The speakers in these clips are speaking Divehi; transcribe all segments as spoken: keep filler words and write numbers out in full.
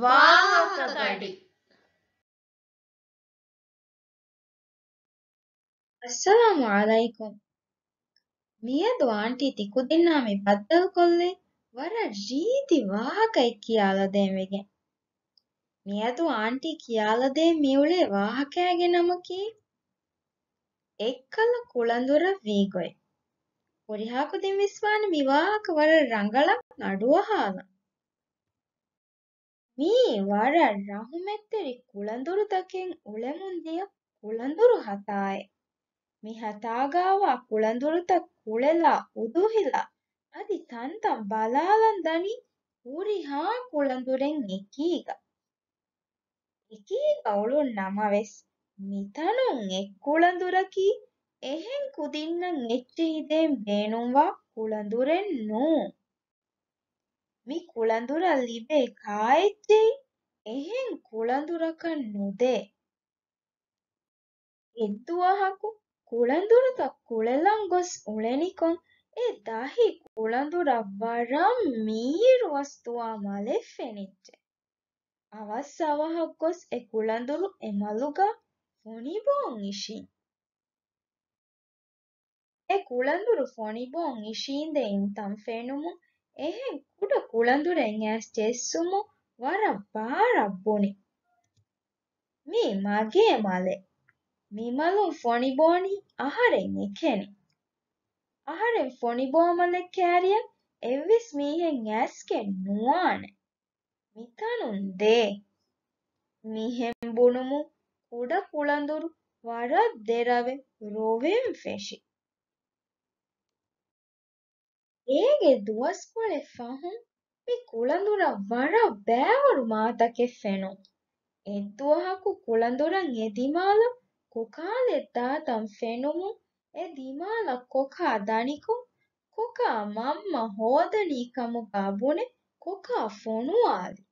ވާހަކަ ގަޑި. އައްސަލާމު ޢަލައިކުމް. މިއަދު އާންޓީ ތިކުދިންނާ މި ބައްދަލުކޮށްލީ ވަރަށް ރީތި ވާހަކައެއް ކިޔާލަދޭން ވެގެން. މިއަދު އާންޓީ ކިޔާލަދޭން މިއުޅޭ ވާހަކައިގެ ނަމަކީ އެއްކަލަ ކުޅަނދުރަށް ވީގޮތް. ހުރިހާ ކުދިން ވިސްވާނެ މި ވާހަކަ ވަރަށް ރަނގަޅަށް އަޑުއަހާލަން. މީ ވަރަށް ރަހުމަތްތެރި ކުޅަނދުރުތަކެއް އުޅެމުން ދިޔަ ކުޅަނދުރު ހަތާއެއް. މި ހަތާގާވާ ކުޅަނދުރުތައް ކުޅެލާ އުދުހިލާ އަދި ތަންތަން ބަލާލަން ދަނީ ހުރިހާ ކުޅަނދުރެއް އެކީގަ. އެކީގަ އުޅުން ނަމަވެސް، މިތަނުން އެއްކުޅަނދުރަކީ އެހެން ކުދިންނަށް އެއްޗެހި ދޭން ބޭނުންވާ ކުޅަނދުރެއް ނޫން. މި ކުޅަނދުރަށް ލިބޭ ކާއެއްޗެހި އެހެން ކުޅަނދުރަކަށް ނުދޭ. އެއްދުވަހަކު ކުޅަނދުރުތައް ކުޅެލަން ގޮސް އުޅެނިކޮށް، އެ ދަހި ކުޅަނދުރަށް ވަރަށް މީރުވަސް ދުވާ މަލެއް ފެނިއްޖެ. އަވަސް އަވަހަށް ގޮސް އެ ކުޅަނދުރު އެ މަލުގަ ފޮނިބޯން އިށީން. އެ ކުޅަނދުރު ފޮނިބޯން އިށީނދެ އިންތަން ފެނުމުން އެހެން ކުޑަ ކުޅަނދުރެއް އައިސް ޖެއްސުމުން ވަރަށް ބާރަށް ބުނި. މީ މަގޭ މަލެއް. މި މަލުން ފޮނިބޯނީ އަހަރެން އެކެނި. އަހަރެން ފޮނިބޯ މަލެއް ކައިރިއަށް އެއްވެސް މީހެއް އައިސްގެން ނުވާނެ. މިތަނުން ދޭ. މިހެން ބުނުމުން ކުޑަ ކުޅަނދުރު ވަރަށް ދެރަވެ ރޮވެން ފެށި. އޭގެ ދުވަސްކޮޅެއް ފަހުން މި ކުޅަނދުރަށް ވަރަށް ބައިވަރު މާތަކެއް ފެނުން. އެއްދުވަހަކު ކުޅަނދުރަށް އެ ދިމާލަށް ކޮކާލެއް ދާތަން ފެނުމުން އެ ދިމާލަށް ކޮކާ ދަނިކޮށް، ކޮކާ މަންމަ ހޯދަނީ ކަމުގަ ބުނެ ކޮކާ ފޮނުވާލި.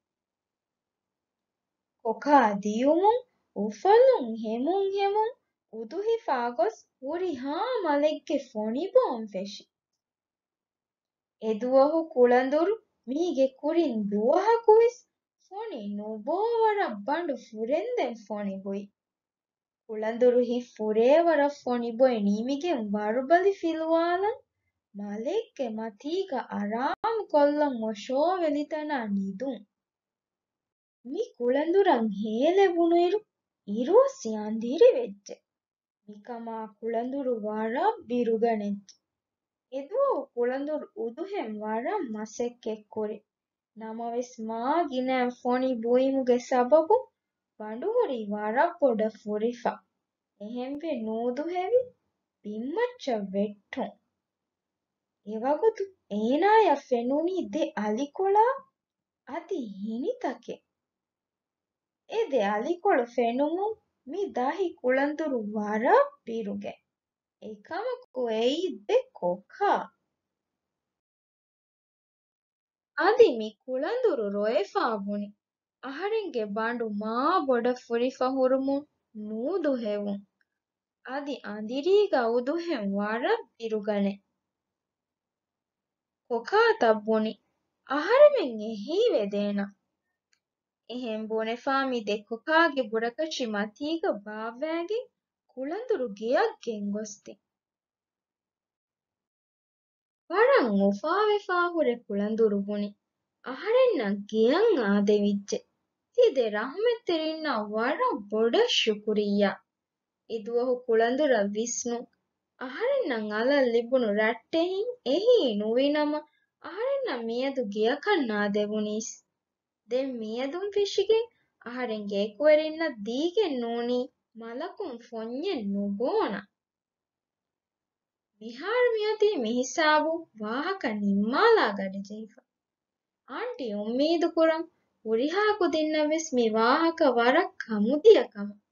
ކޮކާ ދިޔުމުން އުފަލުން ހެމުން ހެމުން އުދުހިފާ ގޮސް ހުރިހާ މަލެއްގެ ފޮނިބޯން ފެށި. އެދުވަހު ކުޅަނދުރު މީގެ ކުރިން ދުވަހަކުވެސް ފޮނި ނުބޯ ވަރަށް ބަނޑު ފުރެންދެން ފޮނި ބުއި. ކުޅަނދުރު ހިތް ފުރޭ ވަރަށް ފޮނި ބޮއެ ނިމިގެން ވަރުބަލި ފިލުވާލަން، މަލެއްގެ މަތީގަ އަރާމު ކޮށްލަން އޮށޯވެލިތަނާ ނިދުން. މި ކުޅަނދުރަށް ހޭލެވުނުއިރު އިރުއޮއްސި އަނދިރިވެއްޖެ. މިކަމާ ކުޅަނދުރު ވަރަށް ބިރުގަނެއްޖެ. އެދުވަހު ކުޅަނދުރު އުދުހެން ވަރަށް މަސައްކަތްކުރި. ނަމަވެސް މާ ގިނައިން ފޮނި ބުއިމުގެ ސަބަބުން ބަނޑު ހުރީ ވަރަށް ބޮޑަށް ފުރިފަ. އެހެންވެ ނޫދުހެވި ބިންމައްޗަށް ވެއްޓުން. އެވަގުތު އޭނާޔަށް ފެނުނީ ދެ އަލިކޮޅާ އަދި ހިނިތަކެއް. އެ ދެ އަލިކޮޅު ފެނުމުން މި ދަހި ކުޅަނދުރު ވަރަށް ބިރުގެ. އެކަމަކު އެއީ ދެ ކޮކާ. އަދި މި ކުޅަނދުރު ރޮއެފާ ބުނި، އަހަރެންގެ ބަނޑު މާ ބޮޑަށް ފުރިފަ ހުރުމުން ނޫދުހެވުން. އަދި އަނދިރީގަ އުދުހެން ވަރަށް ބިރުގަނެ. ކޮކާތައް ބުނި، އަހަރެމެން އެހީވެދޭނަ. އެހެން ބުނެފާ މި ދެ ކޮކާގެ ބުރަކަށި މަތީގަ ބާއްވައިގެން ކުޅަނދުރު ގެއަށް ގެންގޮސްދިން. ވަރަށް އުފާވެފާ ހުރެ ކުޅަނދުރު ބުނި، އަހަރެންނަށް ގެއަށް އާދެވިއްޖެ. ތި ދެ ރަހުމަތްތެރިންނަށް ވަރަށް ބޮޑަށް ޝުކުރިއްޔާ. އެދުވަހު ކުޅަނދުރަށް ވިސްނުން، އަހަރެންނަށް އަލަށް ލިބުނު ރައްޓެހިން އެހީ ނުވިނަމަ، އަހަރެންނަށް މިއަދު ގެއަކަށް ނާދެވުނީސް. ދެން މިއަދުން ފެށިގެން އަހަރެންގެ އެކުވެރިންނަށް ދީގެން ނޫނީ މަލަކުން ފޮންޏެއް ނުބޯނަން. މިހާރު މިއޮތީ މިހިސާބު ވާހަކަ ނިންމާލާ ގަޑިޖެހިފަ. އާންޓީ އުއްމީދުކުރަން ހުރިހާ ކުދިންނަށްވެސް މި ވާހަކަ ވަރަށް ކަމުދިޔަ ކަމަށް.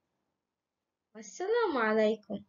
ވައްސަލާމު ޢަލައިކުމް.